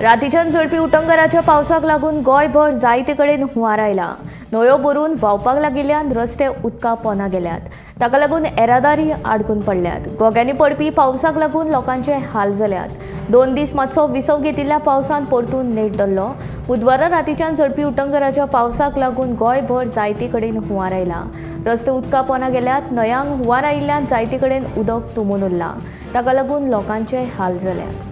रातीच्यान झडपी उटंगराच्या पावसाक लागून गोंयभर जायते कडेन हुंवार आयला। न्हंयो भरून व्हांवपाक लागिल्ल्यान रस्ते उदका पोना गेल्यात, ताका लागून येरादारी आडकून पडल्यात। गोग्यांनी पडपी पावसाक लागून लोकांचे हाल जाल्यात। 2 दीस मातसो विसव घेतिल्ल्या पावसान परतून नेट धरलो। बुधवारा रातीच्यान झडपी उटंगराच्या पावसाक लागून गोंयभर जायते कडेन हुंवार आयला। रस्ते उदका पोना गेल्यात। न्हंयांक हुंवार आयिल्ल्यान जायते कडेन उदक तुंबून उरलां, ताका लागून लोकांचे हाल जाल्यात।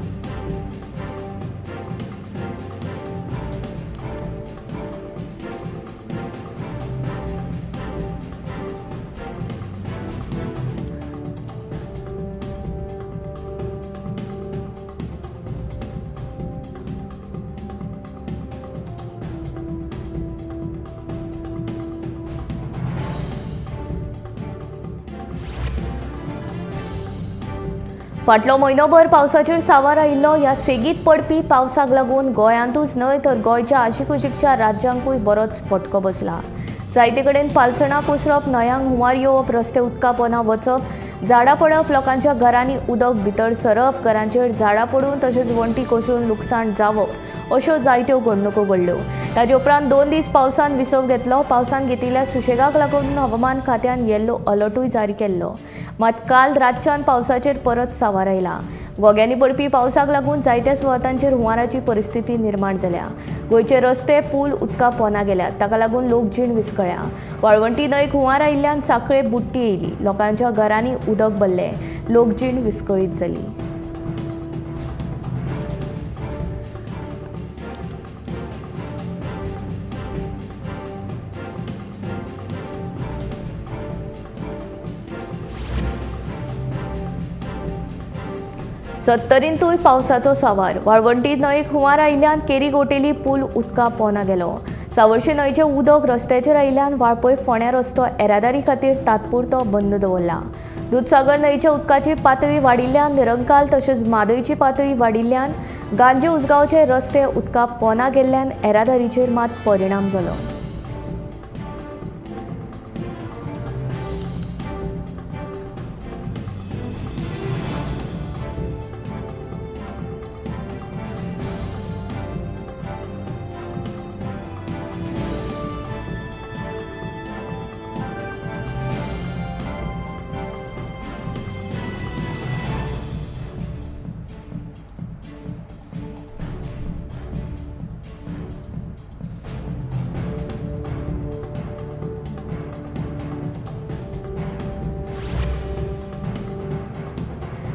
फाटलो म्हयनोभर पावसाचेर सावार आयिल्लो। ह्या सेगीत पडपी पावसाक लागून गोंयांतूच न्हय तर गोंयच्या आशिकुशीकच्या राज्यांकूय बरोच फटको बसला। जायते कडेन पालसणां कोसळप, न्हंयांक हुंवार येवप, रस्ते उदका पोना वचप, झाडां पडप, लोकांच्या घरांनी उदक भितर सरप, घरांचेर झाडां पडून तशेंच वण्टी कोसळून लुकसाण जावप अश्यो जायत्यो घडणुको घडल्यो। ताजे उपरांत 2 दीस पावसान विसव घेतलो। पावसान घेतिल्ल्या सुशेगाक लागून हवामान खात्यान येल्लो अलर्टूय जारी केल्लो। मात काल रातच्यान पावसाचेर परत सावार आयला। गोग्यांनी पडपी पावसाक लागून जायत्या सुवातांचेर हुंवाराची परिस्थिती निर्माण जाल्या। गोंयचे रस्ते पूल उदका पोना गेल्यात, ताका लागून लोकजीण विस्कळ्या। वाळवंटी न्हंयक हुंवार आयिल्ल्यान सांखळे बुडटी येयली, लोकांच्या घरांनी उदक भरलें, लोकजीण विस्कळीत जाली। सत्तरींतूय पावसाचो सावार। वाळवंटी न्हंयक हुंवार आयिल्ल्यान केरी गोटेली पूल उदका पोना गेलो। सावर्शे न्हंयचें उदक रस्त्याचेर आयिल्ल्यान वाळपय फोंड्या रस्तो येरादारी खातीर तात्पुरतो बंद दवरला। दुदसागर न्हंयच्या उदकाची पातळी वाडिल्ल्यान निरंकाल तशेंच म्हादयची पातळी वाडिल्ल्यान गांजे उसगांवचे रस्ते उदका पोना गेल्ल्यान येरादारीचेर मात परिणाम जालो।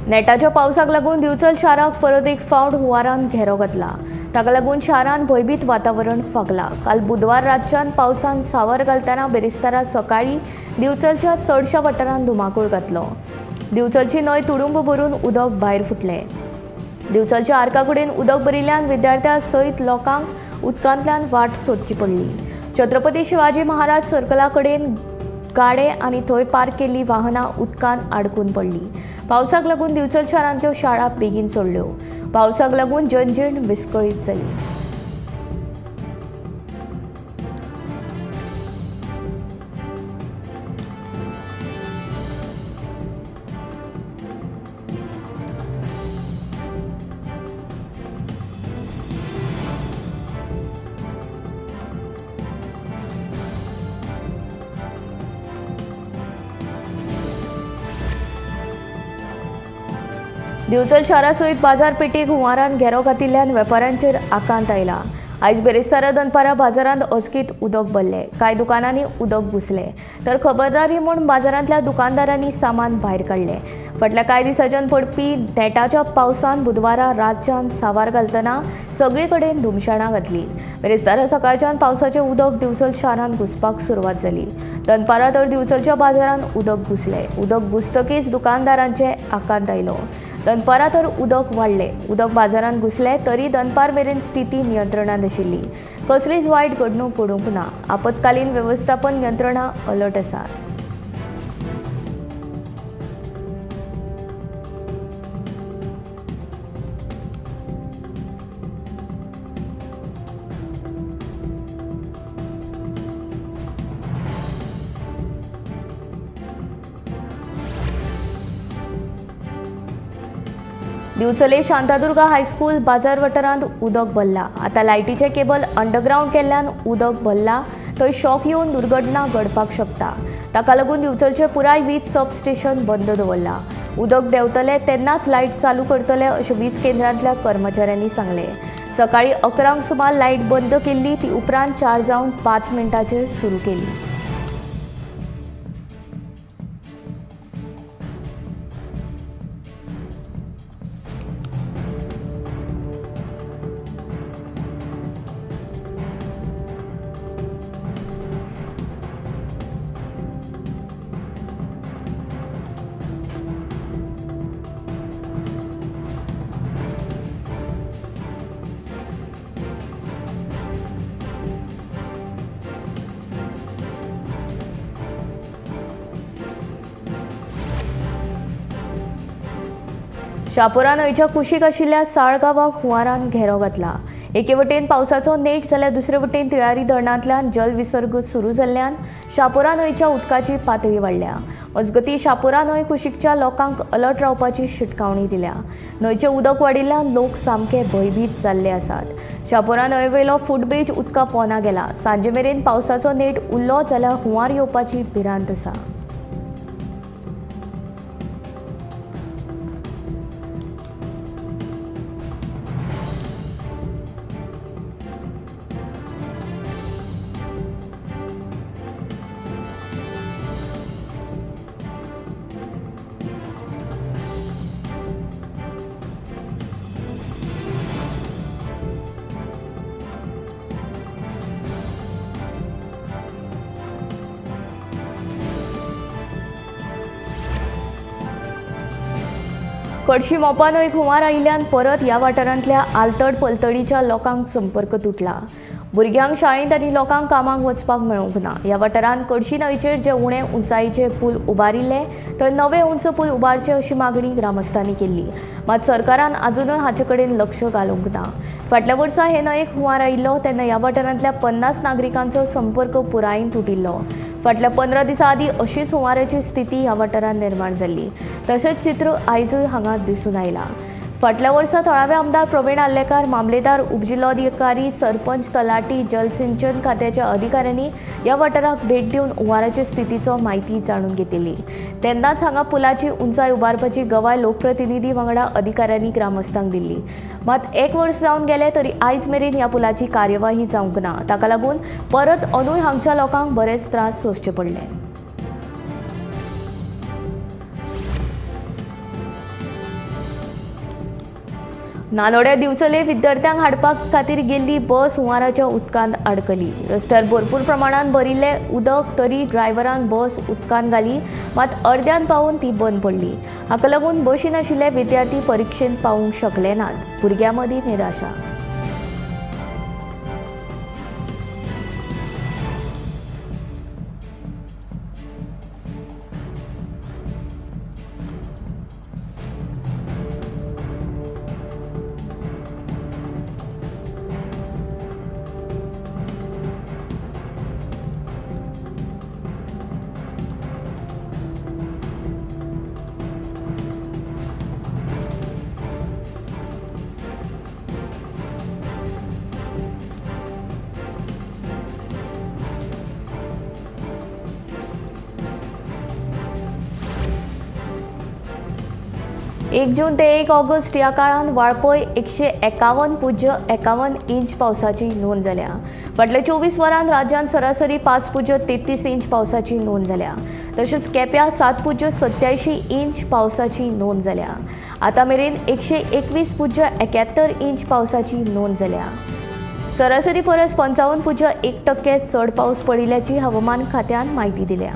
नेटाच्या पावसाक लागून दिवचल शाराक परत एक फावट हुंवारान घेरो घातला। ताका लागून शारान भंयभीत वातावरण फागला। काल बुधवार रातच्यान पावसान सावर घालतना बेरेस्तारा सकाळी दिवचलच्या चडशा वाठारान धुमाकूळ घातलो। दिवचलची न्हंय तुडुंब भरून उदक भायर फुटलें। दिवचलच्या आर्का कडेन उदक भरिल्ल्यान विद्यार्थ्यां सयत लोकांक उदकांतल्यान वाट सोदची पडली। छत्रपती शिवाजी महाराज सर्कला कडेन गाडे आनी थंय पार्क केल्ली वाहनां उदकान आडकून पडली। पावसाक लागून दिवचल शारांतल्यो शाळा बेगीन सोडल्यो। पावसाक लागून जनजीण विस्कळीत जाली। दिवचल शारा सयत बाजारपेठेक हुंवारान घेरो घातिल्ल्यान वेपाऱ्यांचेर आकांत आयला। आयज बेरेस्तारा दनपारा बाजारांत अचकीत उदक भरलें। कांय दुकानांनी उदक घुसलें तर खबरदारी म्हूण बाजारांतल्या दुकानदारांनी सामान भायर काडलें। फाटल्या कांय दिसांच्यान पडपी नेटाच्या पावसान बुधवारा रातच्यान सावार घालतना सगळे कडेन धुमशेणां घातली। बेरेस्तारा सकाळच्यान पावसाचें उदक दिवचल शारांत घुसपाक सुरवात जाली। दनपारा तर दिवचलच्या बाजारांत उदक घुसलें। उदक घुसतकीच दुकानदारांचे आकांत आयलो। दनपारा तर उदक वाडलें। उदक बाजारांत घुसलें तरी दनपार मेरेन स्थिती नियंत्रणांत आशिल्ली। कसलीच वायट घडणूक घडूंक ना। आपत्कालीन वेवस्थापन यंत्रणा अलर्ट आसा। दिवचले शांतादुर्गा हायस्कूल बाजार वाठारांत उदक भरला. आतां लायटीचे केबल अंडरग्रावंड केल्ल्यान उदक भरला थंय शॉक येवन दुर्घटना घडपाक शकता. ताका लागून दिवचलचे पुराय वीज सबस्टेशन बंद दवरला. उदक देंवतले तेन्नाच लायट चालू करतले अशें वीज केंद्रांतल्या कर्मचाऱ्यांनी सांगलें. सकाळी 11 सुमार लायट बंद केल्ली, ती उपरांत 4 जावन 5 मिनटांचेर सुरू केली. शापोरा न्हंयच्या कुशीक आशिल्ल्या साळ गांवाक हुंवारान घेरो घातला. एके वटेन पावसाचो नेट जाल्यार दुसरे वटेन तिळारी धरणांतल्यान जलविसर्ग सुरू जाल्ल्यान शापोरा न्हंयच्या उदकाची पातळी वाडल्या. मजगतीं शापोरा न्हंय कुशीकच्या लोकांक अलर्ट रावपाची शिटकावणी दिल्या. न्हंयचें उदक वाडिल्ल्यान लोक सामके भंयभीत जाल्ले आसात. शापोरा न्हंयवेलो फुटब्रीज उदका पोंदा गेला. सांजे मेरेन पावसाचो नेट उरलो जाल्यार हुंवार येवपाची भिरांत आसा. कडशी मोपा न्हंयक हुंवार आयिल्ल्यान परत ह्या वाठारांतल्या आलतड पलतडीच्या लोकांक संपर्क तुटला. भुरग्यांक शाळेंत आनी लोकांक कामाक वचपाक मेळूंक ना. ह्या वाठारांत कडशी न्हंयचेर जे उणे उंचायेचे पूल उबारिल्ले तर नवे उंच पूल उबारचे अशी मागणी ग्रामस्थांनी केल्ली. मात सरकारान आजुनूय हाचे कडेन लक्ष घालूंक ना. फाटल्या वर्सा हे न्हंयेक हुंवार आयिल्लो तेन्ना ह्या वाठारांतल्या 50 नागरिकांचो संपर्क पुरायेन तुटिल्लो. फाटल्या 15 दिसां आदीं अशीच हुंवाराची स्थिती ह्या वाठारांत निर्माण जाल्ली. तशेंच चित्र आयजूय हांगा दिसून आयलां. फाटल्या वर्सा थळावे आमदार प्रवीण आर्लेकार, मामलेदार, उपजिल्लोधिकारी, सरपंच, तलाटी, जलसिंचन खात्याच्या अधिकाऱ्यांनी ह्या वाठाराक भेट दिवन हुंवाराचे स्थितीचो म्हायती जाणून घेतिल्ली. तेन्नाच हांगा पुलाची उंचाय उबारपाची गवाय लोकप्रतिनिधी वांगडा अधिकाऱ्यांनी ग्रामस्थांक दिल्ली. मात 1 वर्स जावन गेले तरी आयज मेरेन ह्या पुलाची कार्यवाही जावंक ना. ताका लागून परत अंदूय हांगच्या लोकांक बरेच त्रास सोंसचे पडले. नानोड्या दिवचले विद्यार्थ्यांक हाडपा खातीर गेल्ली बस हुंवाराच्या उदकांत आडकली. रस्त्यार भरपूर प्रमाणांत भरिल्लें उदक तरी ड्रायव्हरान बस उदकांत घाली, मात अर्द्यान पावून ती बंद पडली. हाका लागून बशीन आशिल्ले विद्यार्थी परिक्षेंत पावूंक शकले नात. भुरग्यां मदीं निराशा. एक जून ते 1 ऑगस्ट ह्या काळांत वाळपय 151.51 इंच पावसाची नोंद जाल्या. फाटल्या 24 वरांत राज्यांत सरासरी 5.33 इंच पावसाची नोंद जाल्या. तशेंच केप्यां 7.87 इंच पावसाची नोंद जाल्या. आतां मेरेन 121.71 इंच पावसाची नोंद जाल्या. सरासरी परस 55.1% चड पावस पडिल्ल्याची हवामान खात्यान म्हायती दिल्या.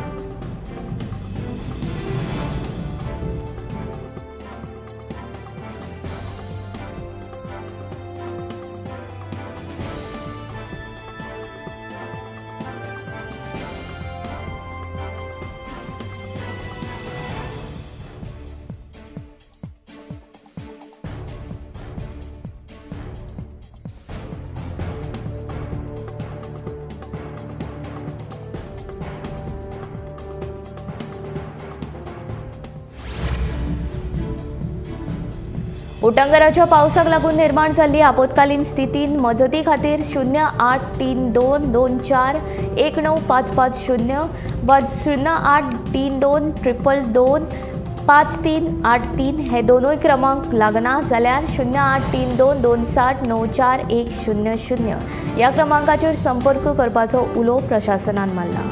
उटंगराच्या पावसाक लागून निर्माण जाल्ली आपत्कालीन स्थितीन मजती खातीर 0832 24 19550 वा 0832 222 5383 हे दोनूय क्रमांक लागना जाल्यार 0832 27 94 100 ह्या क्रमांकाचेर संपर्क करपाचो उलो प्रशासनान मारला।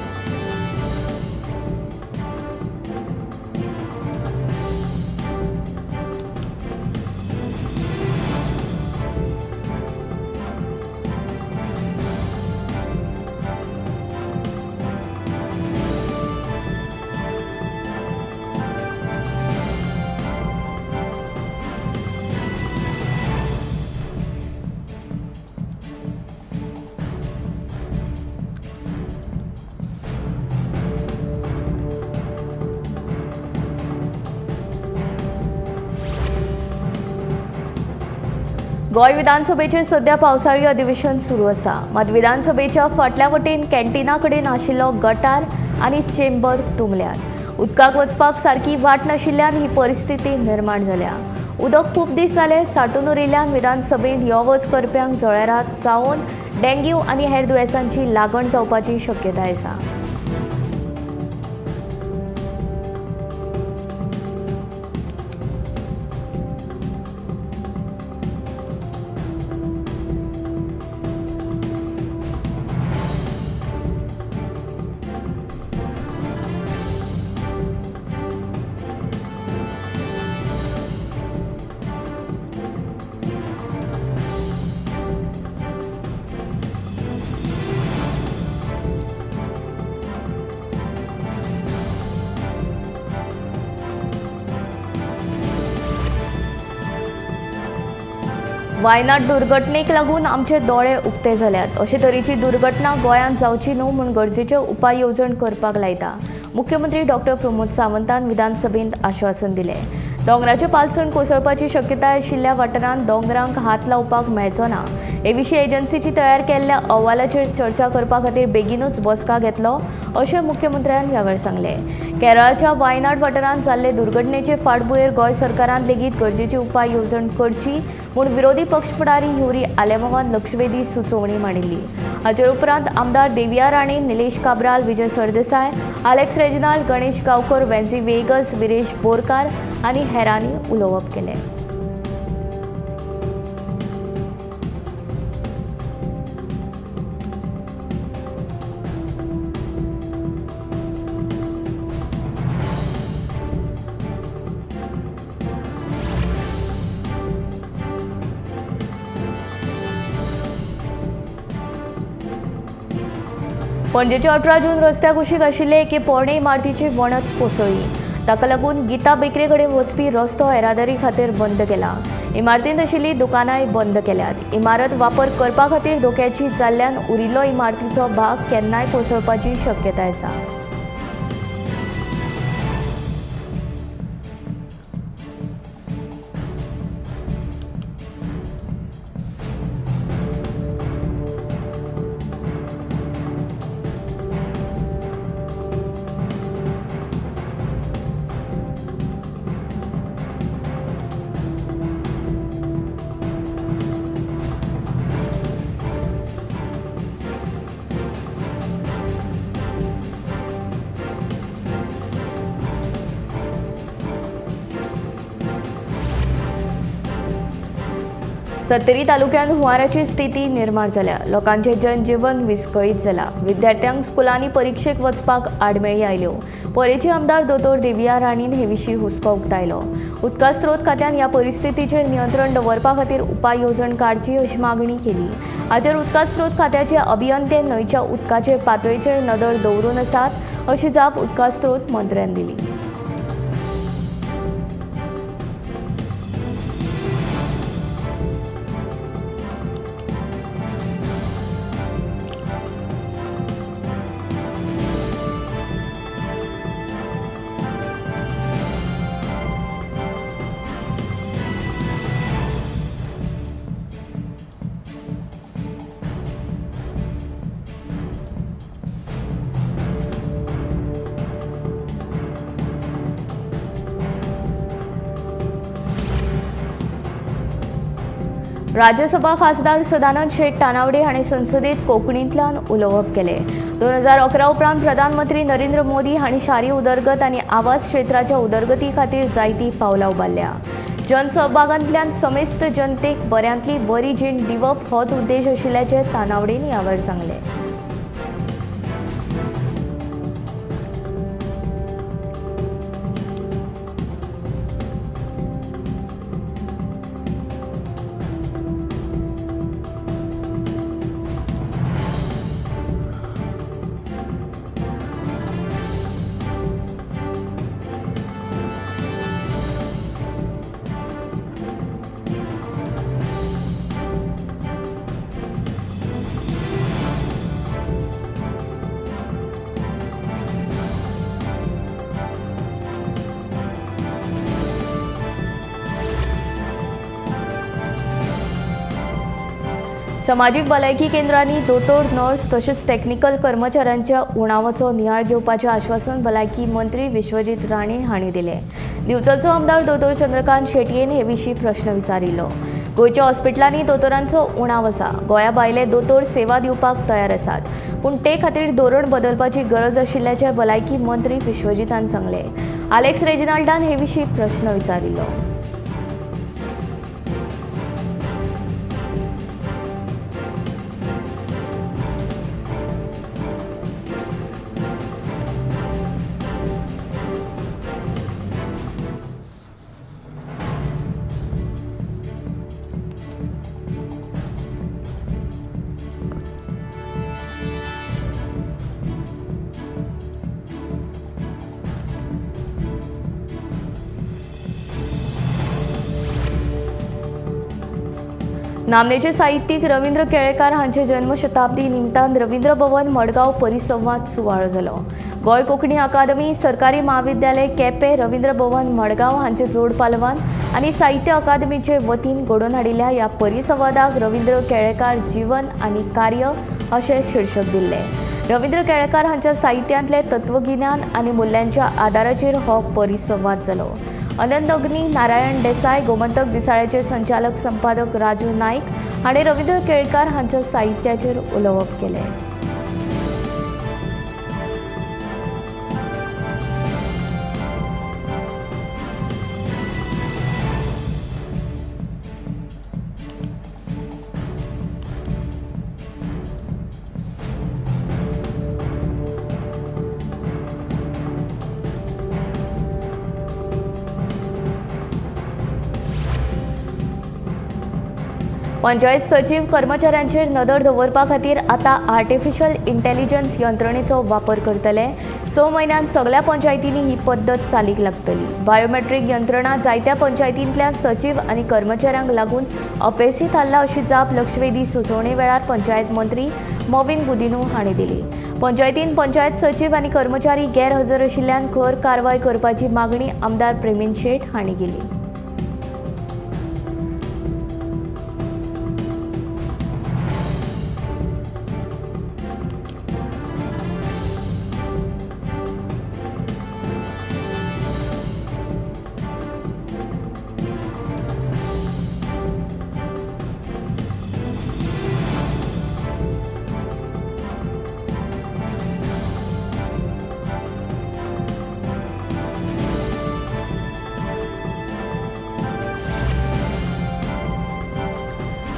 गोंय विधानसभेचे सध्या पावसाळी अधिवेशन सुरू आसा। मात विधानसभेच्या फाटल्या वटेन कॅन्टीना कडेन आशिल्लो गटार आनी चेंबर तुंबल्यात। उदकाक वचपाक सारकी वाट नाशिल्ल्यान ही परिस्थिती निर्माण जाल्या। उदक खूब दीस जाले साठून उरिल्ल्यान विधानसभेंत यो वच करप्यांक जळेरात जावन डेंग्यू आनी हेर दुयेंसांची लागण जावपाची शक्यताय आसा। वायनाड दुर्घटनेक लागून आमचे दोळे उक्ते जाल्यात। अशे तरेची दुर्घटना गोंयांत जावची न्हू म्हूण गरजेचे उपाय येवजण करपाक लायता। मुख्यमंत्री डॉक्टर प्रमोद सावंतान विधानसभेंत आश्वासन दिलें। दोंगराचें पालसण कोसळपाची शक्यताय आशिल्ल्या वाठारांत दोंगरांक हात लावपाक मेळचो ना हे विशीं एजन्सीची तयार केल्ल्या अहवालाचेर चर्चा करपा खातीर बेगीनूच बसका घेतलो अशें मुख्यमंत्र्यान ह्या वेळार सांगलें। केरळाच्या वायनाड वाठारांत जाल्ले दुर्घटनेचे फाटभुंयेर गोंय सरकारान लेगीत गरजेची उपाय येवजण करची म्हूण विरोधी पक्ष फुडारी युरी आलेमावान लक्षवेधी सुचोवणी मांडिल्ली। हाचे उपरांत आमदार Deviya Rane, Nilesh Cabral, Vijay Sardesai, Alex Reginald, Ganesh Gaonkar, वेन्झी vagus, Viresh Borkar आनी हेरांनी उलोवप केलें। पणजेच्या 18 जून रस्त्या कुशीक आशिल्ले एके पोरणे इमारतीची वणत कोसळ्ळी। ताका लागून गीता बेकरे कडेन वचपी रस्तो येरादारी खातीर बंद केला। इमारतींत आशिल्ली दुकानांय बंद केल्यात। इमारत वापर करपा खातीर धोक्याची जाल्ल्यान उरिल्लो इमारतीचो भाग केन्नाय कोसळपाची शक्यताय आसा। सत्तरी तालुक्यांत हुंवाराची स्थिती निर्माण जाल्या। लोकांचें जनजीवन विस्कळीत जालां। विद्यार्थ्यांक स्कुलांनी परिक्षेक वचपाक आडमेळी आयल्यो। परेचे आमदार दोतोर देविया राणीन हे विशीं हुस्को उक्तायलो। उदका स्रोत खात्यान ह्या परिस्थितीचेर नियंत्रण दवरपा खातीर उपाय येवजण काडची अशी मागणी केली। हाचेर उदका स्रोत खात्याचे अभियंते न्हंयच्या उदकाचे पातळेचेर नदर दवरून आसात अशी जाप उदका स्रोत मंत्र्यान दिली। राज्यसभा खासदार सदानंद शेट तानावडे हांणी संसदेत कोंकणींतल्यान उलोवप केलें. 2011 उपरांत प्रधानमंत्री नरेंद्र मोदी हांणी शारी उदरगत आनी आवास क्षेत्राच्या उदरगती खातीर जायतीं पावलां उबारल्या. जनसहभागांतल्यान समेस्त जनतेक बऱ्यांतली बरी जीण दिवप होच उद्देश आशिल्ल्याचें तानावडेन ह्या वेळार सांगलें. समाजीक भलायकी केंद्रांनी दोतोर, नर्स तशेंच टॅक्निकल कर्मचाऱ्यांच्या उणावाचो नियाळ घेवपाचें आश्वासन भलायकी मंत्री विश्वजीत राणे हांणी दिलें. दिवचलचो आमदार दोतोर चंद्रकांत शेटयेन हे विशीं प्रश्न विचारिल्लो. गोंयच्या हॉस्पिटलांनी दोतोरांचो उणाव आसा. गोंया भायले दोतोर सेवा दिवपाक तयार आसात, पूण ते खातीर धोरण बदलपाची गरज आशिल्ल्याचें भलायकी मंत्री विश्वजीतान सांगलें. आलेक्स रेजिनाल्डान हे विशीं प्रश्न विचारिल्लो. नामनेचे साहित्यीक रवींद्र केळेकार हांचे जन्मशताब्दी निमतान रवींद्र भवन मडगांव परिसंवाद सुवाळो जालो. गोंय कोंकणी अकादमी, सरकारी म्हाविद्यालय केपें, रवींद्र भवन मडगांव हांचे जोड पालवान आनी साहित्य अकादमीचे वतीन घडोवन हाडिल्ल्या ह्या परिसंवादाक रवींद्र केळेकार जीवन आनी कार्य अशें शीर्षक दिल्लें. रवींद्र केळेकार हांच्या साहित्यांतलें तत्वगिन्यान आनी मुल्यांच्या आदाराचेर हो परिसंवाद जालो. अनंत अग्नी, नारायण देसाय, गोमंतक दिसाळ्याचे संचालक संपादक राजू नाईक हांणी रवींद्र केळेकार हांच्या साहित्याचेर उलोवप केलें. पंचायत सचीव कर्मचाऱ्यांचेर नदर दवरपा खातीर आतां आर्टिफिशियल इंटेलिजन्स यंत्रणेचो वापर करतले. 6 म्हयन्यांत सगल्या पंचायतींनी ही पद्दत चालीक लागतली. बायोमेट्रीक यंत्रणा जायत्या पंचायतींतल्या सचीव आनी कर्मचाऱ्यांक लागून अपेसी थारला अशी जाप लक्षवेधी सुचोवणे वेळार पंचायत मंत्री मॉविन गुदिन्हो हांणी दिली. पंचायतीन पंचायत सचीव आनी कर्मचारी गैरहजर आशिल्ल्यान खर कारवाय करपाची मागणी आमदार प्रेमीन शेट हांणी केली.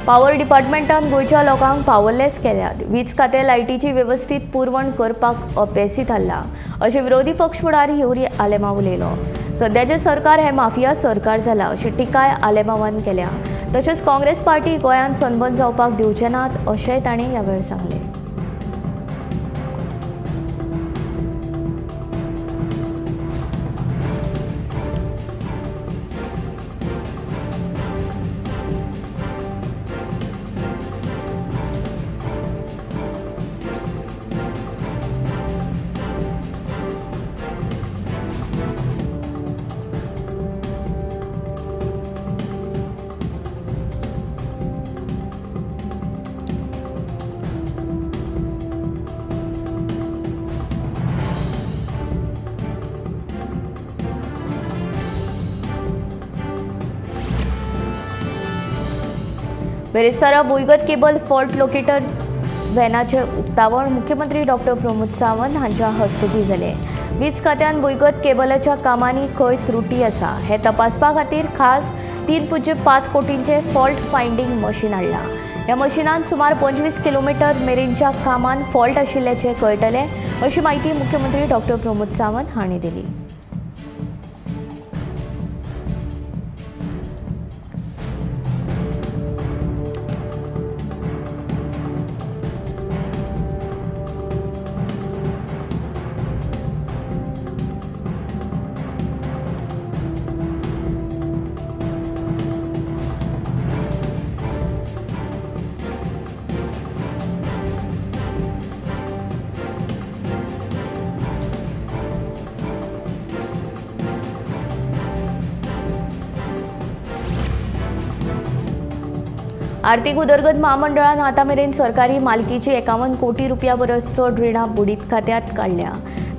पावर डिपार्टमेंटान गोंयच्या लोकांक पावरलेस केल्यात. वीज खातें लायटीची वेवस्थीत पुरवण करपाक अपेसी थारला अशें विरोधी पक्ष फुडारी युरी आलेमाव उलयलो. सद्याचें सरकार हें माफिया सरकार जालां अशी टिकाय आलेमावान केल्या. तशेंच काँग्रेस पार्टी गोंयांत सनबर्न जावपाक दिवचे नात अशेंय ताणें ह्या वेळार सांगलें. बेरेस्तारा भुंयगत केबल फॉल्ट लोकेटर व्हॅनाचें उक्तावण मुख्यमंत्री डॉक्टर प्रमोद सावंत हांच्या हस्तुकीं जालें। वीज खात्यान भुंयगत केबलाच्या कामांनी खंय त्रुटी आसा हें तपासपा खातीर खास 3.5 कोटींचें फॉल्ट फायंडींग मशीन हाडलां। ह्या मशिनान सुमार 25 किलोमिटर मेरेनच्या कामांत फॉल्ट आशिल्ल्याचें कळटलें अशी म्हायती मुख्यमंत्री डॉक्टर प्रमोद सावंत हांणी दिली। आर्थिक उदरगत महामंडळान आतां मेरेन सरकारी मालकीची 51 कोटी रुपया परस चड रिणां बुडीत खात्यांत काडल्या।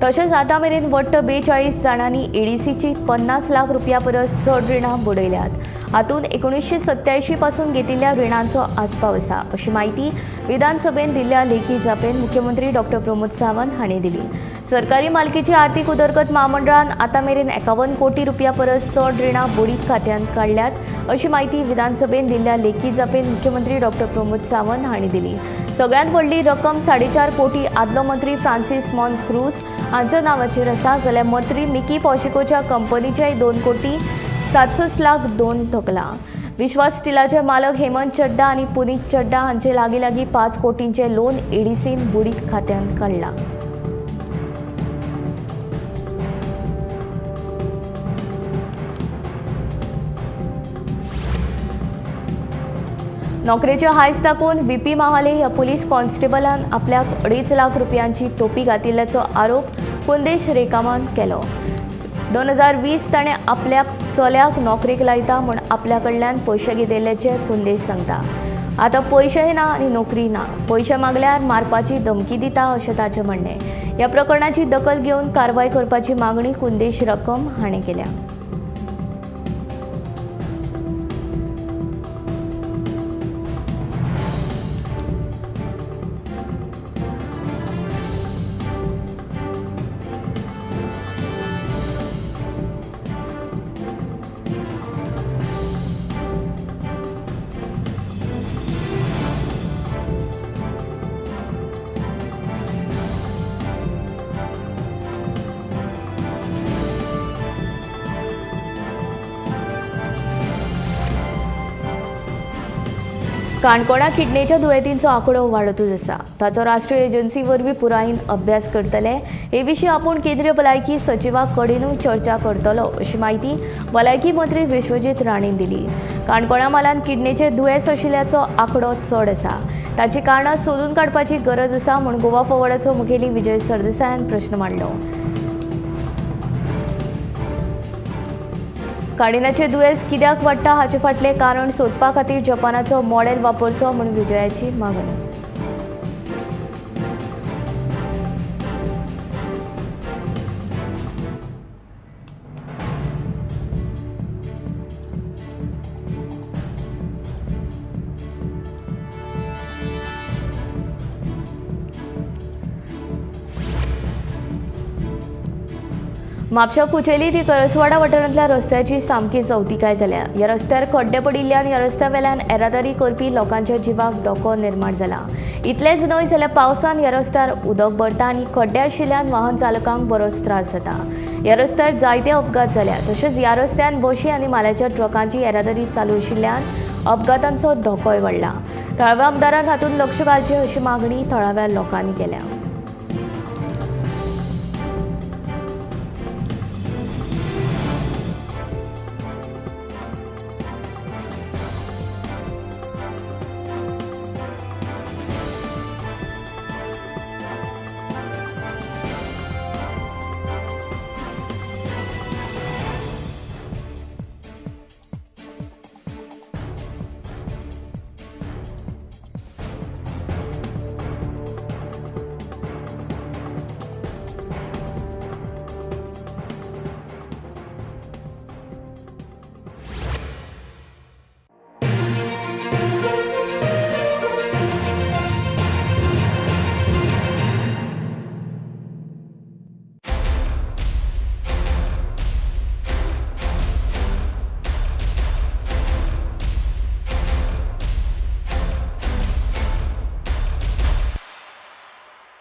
तशेंच आतां मेरेन वट्ट 42 जाणांनी एडीसीची 50 लाख रुपया परस चड रिणां बुडयल्यात। हातूंत 1987 पासून घेतिल्ल्या रिणांचो आस्पाव आसा अशी म्हायती विधानसभेन दिल्ल्या लेखी जापेन मुख्यमंत्री डॉक्टर प्रमोद सावंत हांणी दिली। सरकारी मालकीची आर्थिक उदरगत महामंडळान आतां मेरेन 51 कोटी रुपया परस चड रिणां बुडीत खात्यांत काडल्यात अशी म्हायती विधानसभेन दिल्ल्या लेखी जापेन मुख्यमंत्री डॉक्टर प्रमोद सावंत हांणी दिली। सगळ्यांत व्हडली रक्कम 4.5 कोटी आदलो मंत्री फ्रांसीस मॉन क्रूज हांच्या नांवाचेर आसा, जाल्यार मंत्री मिकी पॉशिकोच्या कंपनीचेय 2 कोटी 67 लाख 2 थकला। विश्वास स्टिलाचे मालक हेमंत चड्डा आनी पुनीत चड्डा हांचे लागीं लागीं 5 कोटींचे लोन एडीसीन बुडीत खात्यांत काडलां। नोकरेचे हायस दाखोवन व्हीपी महाले ह्या पुलीस कॉन्स्टेबलान आपल्याक 2.5 लाख रुपयांची तोपी घातिल्ल्याचो आरोप कुंदेश रेकामान केलो। 2020 ताणें आपल्या चल्याक नोकरेक लायता म्हूण आपल्या कडल्यान पयशे घेतिल्ल्याचें कुंदेश सांगता। आतां पयशेय ना आनी नोकरी ना, पयशे मागल्यार मारपाची धमकी दिता अशें ताचें म्हणणें। ह्या प्रकरणाची दखल घेवन कारवाय करपाची मागणी कुंदेश रकम हाणें केल्या। काणकोणा किडनेच्या दुयेंतींचो आंकडो वाडतूच आसा। ताचो राष्ट्रीय एजन्सी वरवीं पुरायेन अभ्यास करतले। हे विशीं आपूण केंद्रीय भलायकी सचिवा कडेनूय चर्चा करतलो अशी म्हायती भलायकी मंत्री विश्वजीत राणेन दिली। काणकोणा म्हालांत किडनेचे दुयेंस आशिल्ल्याचो आंकडो चड आसा, ताची कारणां सोदून काडपाची गरज आसा म्हूण गोवा फॉरवर्डाचो मुखेली विजय सरदेसायान प्रस्न मांडलो। काडिनाचे दुयेंस कित्याक वाडटा हाचे फाटलें कारण सोदपा खातीर जपानाचो मॉडेल वापरचो म्हूण विजयाची मागणी। म्हापशा कुचेली ती करसवाडा वाठारांतल्या रस्त्याची सामकी चवतिकाय जाल्या। ह्या रस्त्यार खड्डे पडिल्ल्यान ह्या रस्त्या वेल्यान येरादारी करपी लोकांच्या जिवाक धोको निर्माण जाला। इतलेंच न्हय जाल्यार पावसान ह्या रस्त्यार उदक भरता आनी खड्डे आशिल्ल्यान वाहन चालकांक बरोच त्रास जाता। ह्या रस्त्यार जायते अपघात जाल्या। तशेंच ह्या रस्त्यान बशी आनी मालाच्या ट्रकांची येरादारी चालू आशिल्ल्यान अपघातांचो धोकोय वाडला। थळाव्या आमदारान हातूंत लक्ष घालचें अशी मागणी थळाव्या लोकांनी केल्या।